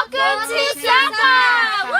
Welcome to Sapa! Woo!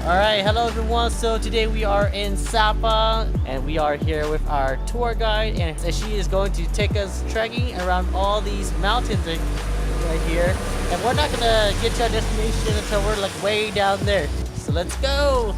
All right, hello everyone. So today we are in Sapa and we are here with our tour guide, and she is going to take us trekking around all these mountains right, right here. And we're not gonna get to our destination until we're like way down there. So let's go.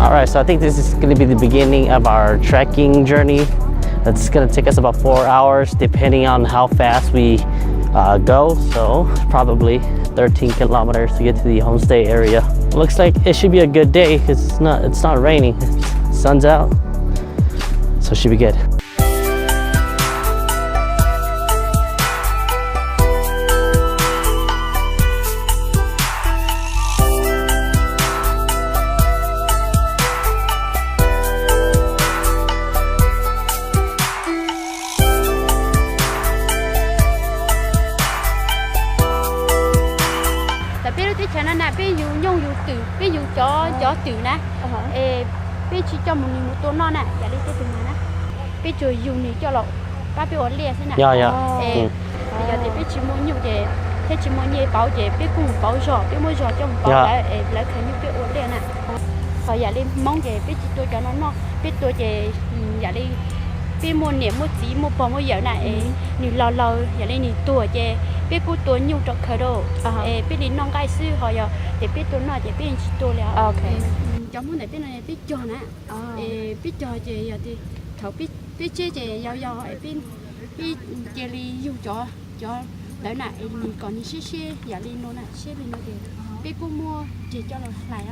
All right, so I think this is going to be the beginning of our trekking journey. It's going to take us about four hours, depending on how fast we uh, go. So probably thirteen kilometers to get to the homestay area. Looks like it should be a good day because it's not, it's not raining. Sun's out, so it should be good. Tam peb lub teb chaws no na, peb yug nyooj yug twm, peb yug cov cov twm na, es peb tsis coj mus nws mus tua noj na, yam li tej tus na, peb tsuas yug nws coj los pab peb ua liaj xwb na. Yog tias peb tsis muaj nyuj ces thiab tsis muaj nyiaj pauv ces peb kuj mus pauv zog, peb muab zog coj mus pauv lawv es lawv khaws nyuj peb ua liaj na. Ho yam li Hmoob ces peb tsis tua cov no noj, peb tua ces yam li peb muaj niam muaj txiv muaj pog muaj yawm na es nws laus laus yam li nws tuag ces peb kuj tua nyuj rau khaws rau es peb li noj nqaij xwb, ho yog tias peb tua noj ces peb tsis tua li. Cov Hmoob ntawm peb no peb cog na, es peb cog ces yog tias thaum peb tseb ces yog yog peb cia li yug cov cov ntawd na es nws kom nws siab siab yam li no na, siab li no ces peb kuj muab ceg coj los hlais,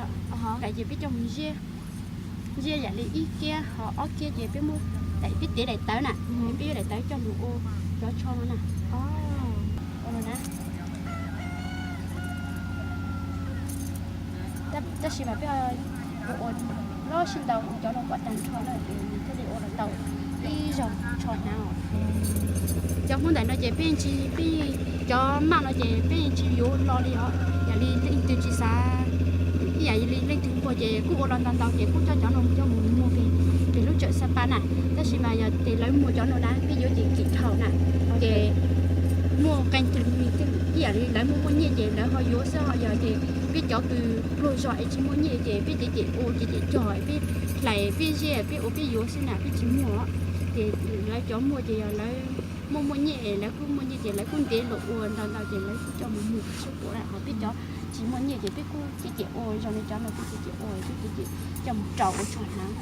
hlais ces peb coj mus ziab, ziab yam li ib kiab ho ob kiab ces peb muab, peb tev daim tawv na, peb yuav daim tawv coj mus ua cov tsho no na. Tab sis mas peb yuav ua loj sib ntau cov no kom tag nrho na, nws thiaj li ua los tau ib zaug tsho hnav. Cov Hmoob ntawm no ces peb tsis, peb cov maj no ces peb tsis yuav lo li os, yam li leej twg tsis xav, ib yam li leej twg nquag ces kuj ua los ntau ntau ces kuj coj cov no coj mus muag pem lub tsawm Sapa na. Tab sis mas yog tias lawv muag cov no na peb yuav ces kim dhau na, ces muaj qee tus ib yam li lawv muaj muaj nyiaj ces lawv ho yuav xwb, ho yog ces peb cov kws pluag zog es tsis muaj nyiaj ces peb cem cem ua ces cem cog peb hlais peb ziab peb ua peb yuav xwb na peb tsis muag. Ces lawv cov muag ces yog lawv muaj muaj nyiaj es lawv kuj muaj nyiaj ces lawv kuj ntev los ua ntau ntau ces lawv kuj coj mus muag sub puav, ho peb cov tsis muaj nyiaj ces peb kuj cem cem ua zoo li cov no kuj cem cem ua peb cem cem coj mus rau ua tsho hnav.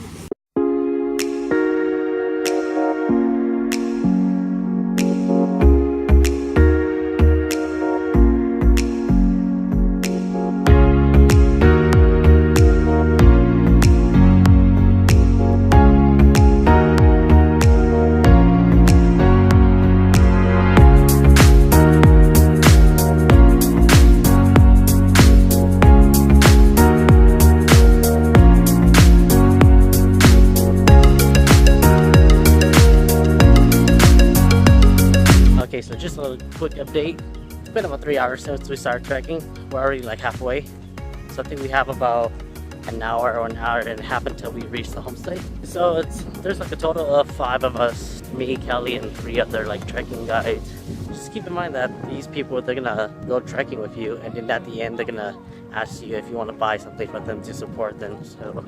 Okay, so just a quick update. It's been about three hours since we started trekking. We're already, like, halfway. So I think we have about an hour or an hour and a half until we reach the homestay. So it's, there's, like, a total of five of us, me, Kelly, and three other, like, trekking guides. Just keep in mind that these people, they're gonna go trekking with you, and then at the end, they're gonna ask you if you want to buy something from them to support them. So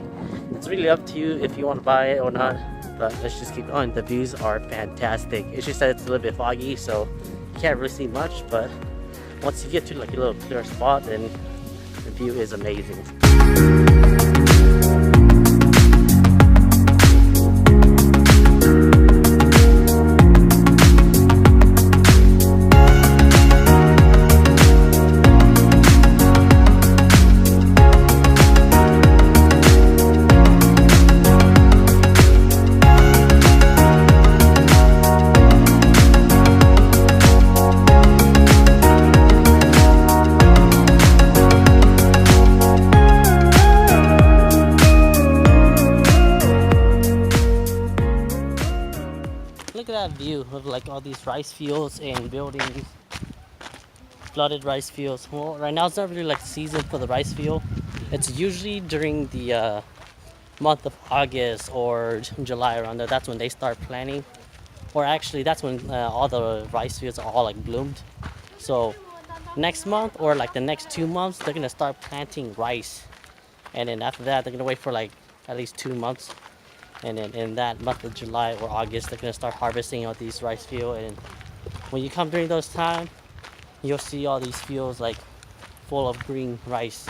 it's really up to you if you want to buy it or not. But let's just keep going. The views are fantastic. It's just that it's a little bit foggy, so you can't really see much. But once you get to like a little clear spot, then the view is amazing. Look at that view of like all these rice fields and buildings, flooded rice fields. Well, right now it's not really like season for the rice field. It's usually during the uh, month of August or July around there. That's when they start planting. Or actually, that's when uh, all the rice fields are all like bloomed. So next month or like the next two months, they're gonna start planting rice. And then after that, they're gonna wait for like at least two months. And then in that month of July or August, they're gonna start harvesting all these rice field. And when you come during those time, you'll see all these fields like full of green rice.